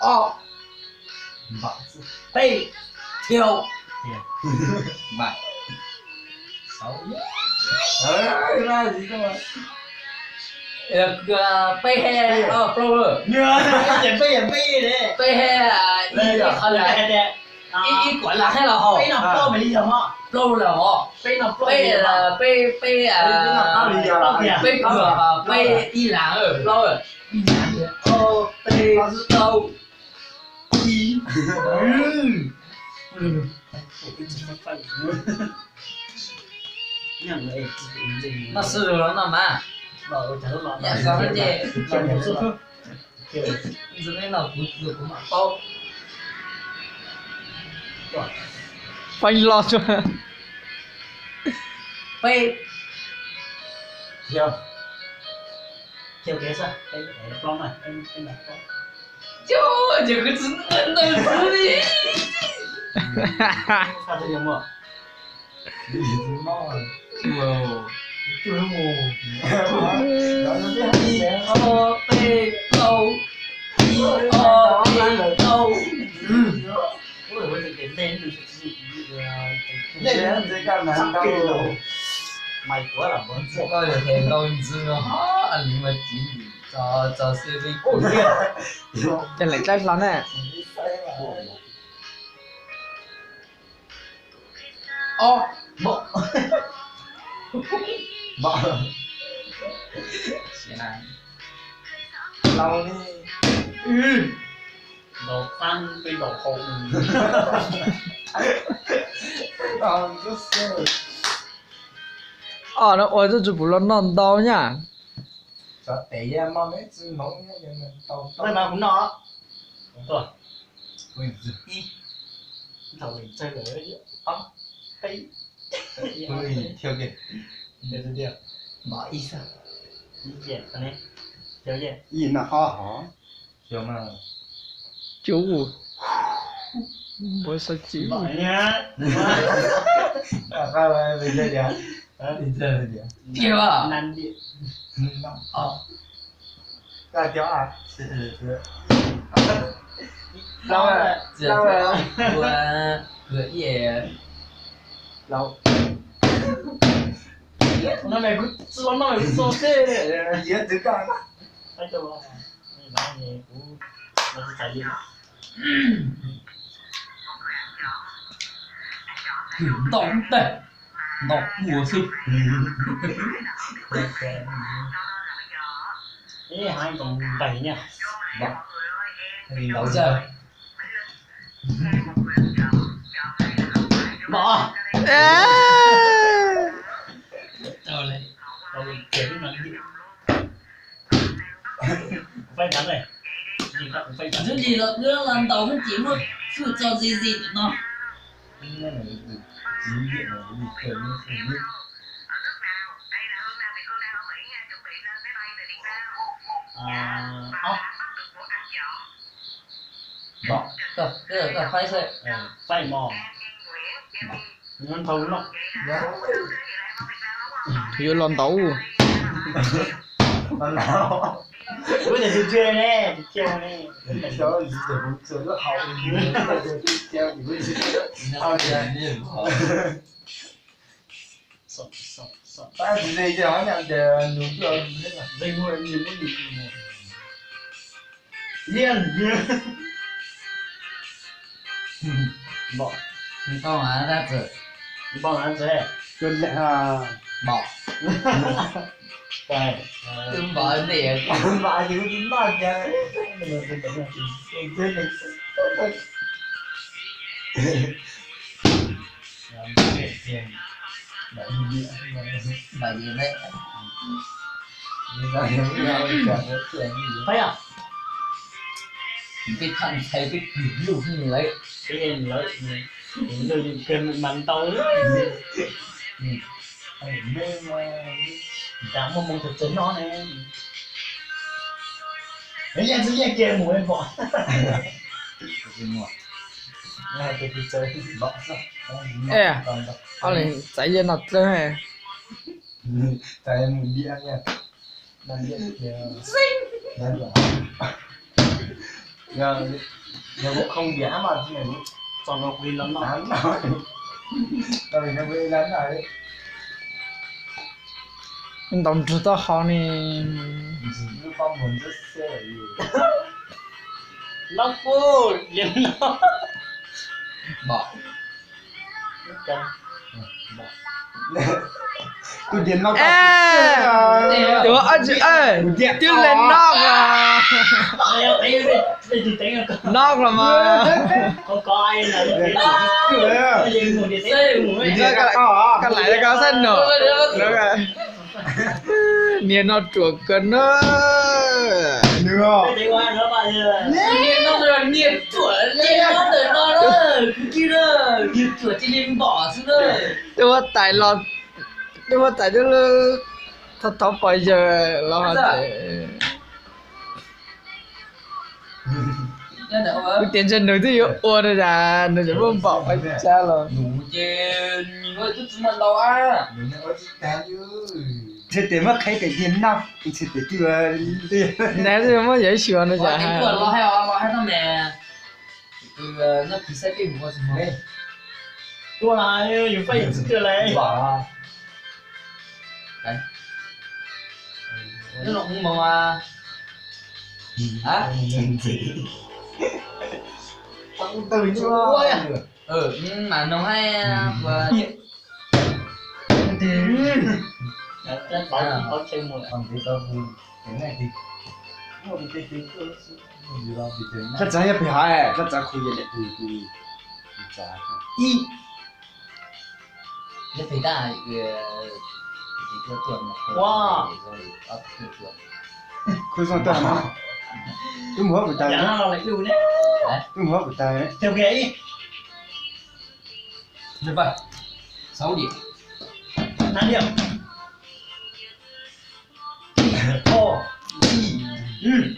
Ob, peb, thiab, npaj, xav, peb he, plaub lawm, peb he, ib qhov, ib kuam las thiab los haus, plaub lawm os, peb, peb, peb, peb kuam, peb ib las, plaub, ob, peb, plaub, ib. Noj xwb los noj mas, noj xwb ces, ntxim no kuv, kuv mam paub. Feeb los tsuag. Peb, ces kuv tsis ntawd xwb li. Ib ob peb plaub, ib ob peb plaub. Koj yog tes ntau ntxwv no, li mas txiv ntxim tso, tso xwb li kuv. Ces lawv tlaib hlo na. Ob, npaj, laus li, ntaus qab peb ntaus hau. Ob no ua tub tsis pum los noj ntau nyaj. Kuv noj, ib, ntaus tsawg lawm, ob, peb, npaj ib xwb, ib, noj ob hov. Cuj, npaj xav cuj. Plaub, plaub, ib, plaub. No kuv tsis los noj, kuv tso xwb. Ntau ntau, ntau ua xwb. Ib heev npaim nyaj. Npaum, npaum. Tau li, tau li, ces lub no li. Kuv faib ntawv ne. Ntxub li los wb los ntaus xwb ces muab xwb tso zis zis ntawm no. Koj faib xwb. Faib mog. Nws nrhau no. Yuav los ntaus. Kuv tias tus tseg ne, tus tseg ne. Npau, npau, npau, npau ntej, npau ces kuv tsis noj kiag. Npau ces ne. Faib, peb tham ntxhais peb kwv luj lawm, peb lawm, lawm kawg mas ntau. Cas muaj moo txawg txawg noj ne. Yeej txawj yeej kiag mus pom. Ob leeg txais yeej noj dlawb. Yog, yog kuv không điểm mà, txog no kuv li los noj. Tao li no kuv li los noj. Ntaus nrog tau hauv ne. Lub pob muag ntxub xiab lawm. Noj kuj liam no. Bom. Tus diam no, ua ob tsi, twb lees noj os. Noj los mas. Koj laiv koj xaib num. Niag no ruam kawg na. Tej huab tais los, tej huab tais twb thov thov pos yawg los hais tias, kuv tias ntshe nws twb yuav ua no tas nws tseem muaj npaum ua cas los. Ntshe tias muab qheb tes tiag noj, ntshe tias twb ua, ntshe twb muab yawm ib xyuas no cas. Mas no hais, koj txav yog pem hav, koj txav khu yam ib. Khu zoo tuaj no, twb mus huab pus tas, twb mus huab pus tas.